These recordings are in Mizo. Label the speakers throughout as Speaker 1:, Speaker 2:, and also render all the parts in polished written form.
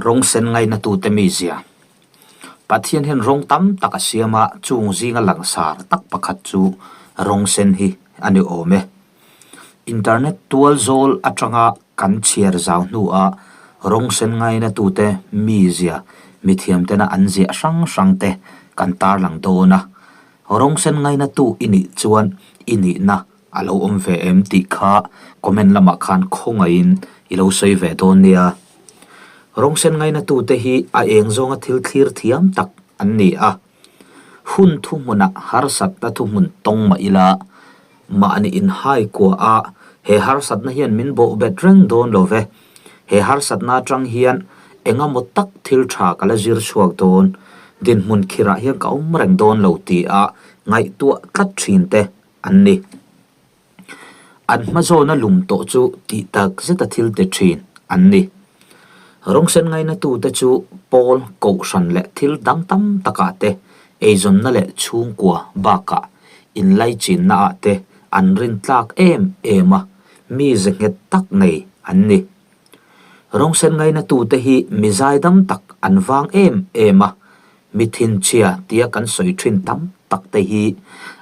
Speaker 1: Rawng sen ngainatute mizia. Pathian hian rawng tam tak a siam a, chung zinga langsar tak pakhat chu rawng sen hi a ni awm e. Internet tual zawl atanga kan chhiar zau hnuah rawng sen ngainatute mizia mithiamtena an ziah hrang hrangte kan tarlang dawn a. Rawng sen ngainatu i nih chuan i nihna A lo awm ve em tih kha comment lamah khan khawngaihin i lo sawi ve dawn nia. Rawng sen ngainatute hi a eng zawnga thil thlir thiam tak an ni a. Hun thuhmunah harsatna thuhmun tawng mah ila, mahni inhai kua a, he harsatna hian min bawh bet reng dawn lo ve. He harsatna atang hian engemaw tak thil tha ka la zir chhuak dawn, dinhmun khirah hian ka awm reng dawn lo ti a ngaihtuah tlat thin te an ni. An hmazawna lum tawh chu tih tak zeta thil ti thin an ni. Rawngsen ngainatute chu pawl, kohhran leh thil dang tam takah te, eizawnna leh chhungkua bakah inlaichinnaah te an rintlak em em a, mi ze nghet tak nei an ni. Rawngsen ngainatute hi mi zaidam tak an vang em em a, Mi thinchhia tia kan sawi thin tam tak te hi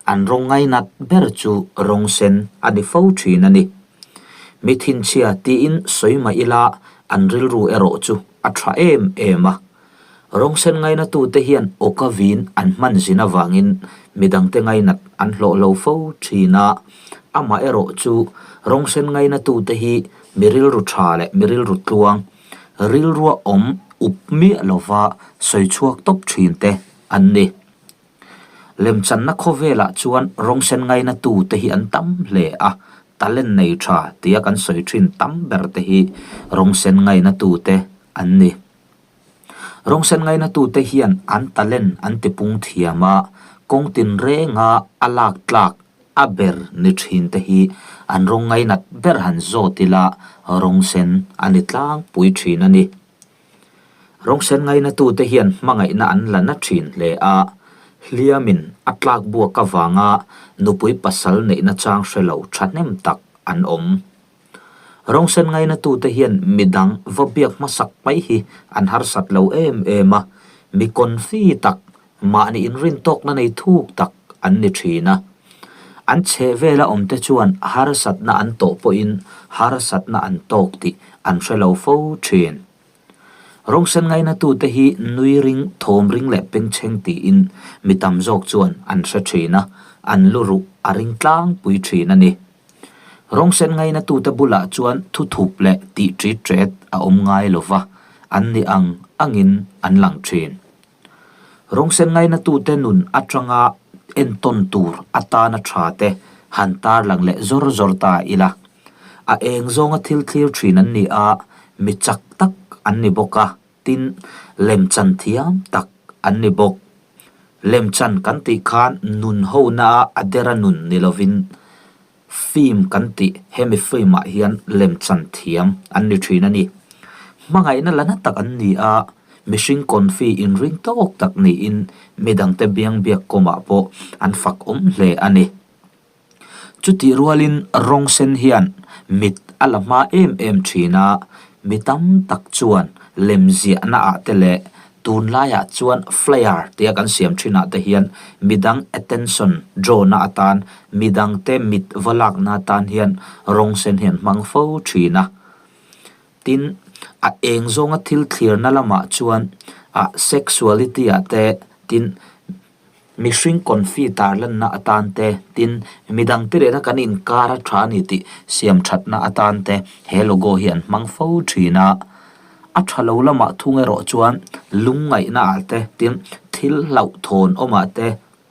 Speaker 1: an rawng ngainat ber chu rawng sen a ni fo thin a ni. Mi thinchhia tiin sawi mah ila an rilru erawh chu a tha em em a. Rawng sen ngainatute hian awka vin an hman zin avangin midangte ngainat an hlawh lo fo thin a, amah erawh chu rawng sen ngainatute hi mi rilru tha leh mi rilru tluang, Rilrua awm up miah lova sawi chhuak tawp thin te an ni. Lemchanna khawvelah chuan rawngsen ngaina tu te hi an tam hle a, talent nei tha tia kan sawi thin tam ber te hi rawngsen ngaina tu te an ni. Rawngsen ngaina tu te hian an talent an tipung thiam a, kawng tinrenga a lak tlak A ber ni thin te hi an rawng ngainat ber han zawt ila rawng sen a ni tlangpui thin a ni. Rawng sen ngainatute hian hmangaihna an la na thin hle a, hliamin a tlak buak avanga nupui pasal neihna chang hre lo thahnem tak an awm. Rawng sen ngainatute hian midang va biak hmasak mai hi an harsat lo em em a, mi confi tak Mahni inrintawkna nei thuk tak an ni thin a. An chheh vela awmte chuan harsatna an tawh pawhin harsatna an tawk tih an hre lo fo thin. Rawngsen ngainatute hi nui ring, thawm ring leh pengchheng tiin mi tam zawk chuan an hre thin a, an lu ruh a ring tlangpui thin a ni. Rawngsen ngainatute bulah chuan thuthup leh tih ṭit ṭet a awm ngai lo va, an ni ang angin an lang thin. Rawngsen ngainatute nun atanga entawn tur atana tha te han tarlang leh zawr zawr ta ila. A eng zawnga thil thlir thin an ni a, mi chak tak an ni bawk a, tin lemchan thiam tak an ni bawk. Lemchan kan tih khan nun hona a a dera nun ni lovin film kan tih hemi film ah hian lemchan thiam an ni thin a ni. Hmangaihna la na tak an ni a, mihring confi inring tawk tak niin midangte biang biak kawmah pawh an fak awm hle a ni. Chutih rualin rawng sen hian mit a la hma em em thin a, mi tam tak chuan lemziahna ah te leh Tunlaiah chuan flyer tia kan siam thinah te hian midang attention draw na atan, midangte mit va lakna atan hian rawng sen hi an hmang fo thin a. Tin, a eng zawnga thil thlirna lamah chuan ah sexuality ah te, tin, Mihring confi tarlanna atan te, tin, midangte lehna kan inkar a tha a ni tih siam thatna atan te he logo hi an hmang fo thin a. A tha lo lamah thung erawh chuan lungngaihna ah te, tin, thil hlauhthawn awmah te,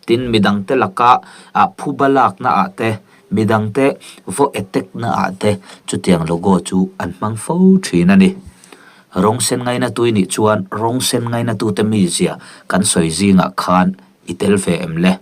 Speaker 1: tin, midangte laka ah phuba lakna ah te, midangte vaw attack na ah te chutiang logo chu an hmang fo thin a ni. Rawng sen ngaina tui nih chuan rawng sen ngaina tute mizia kan sawi zingah khan i tel ve em le?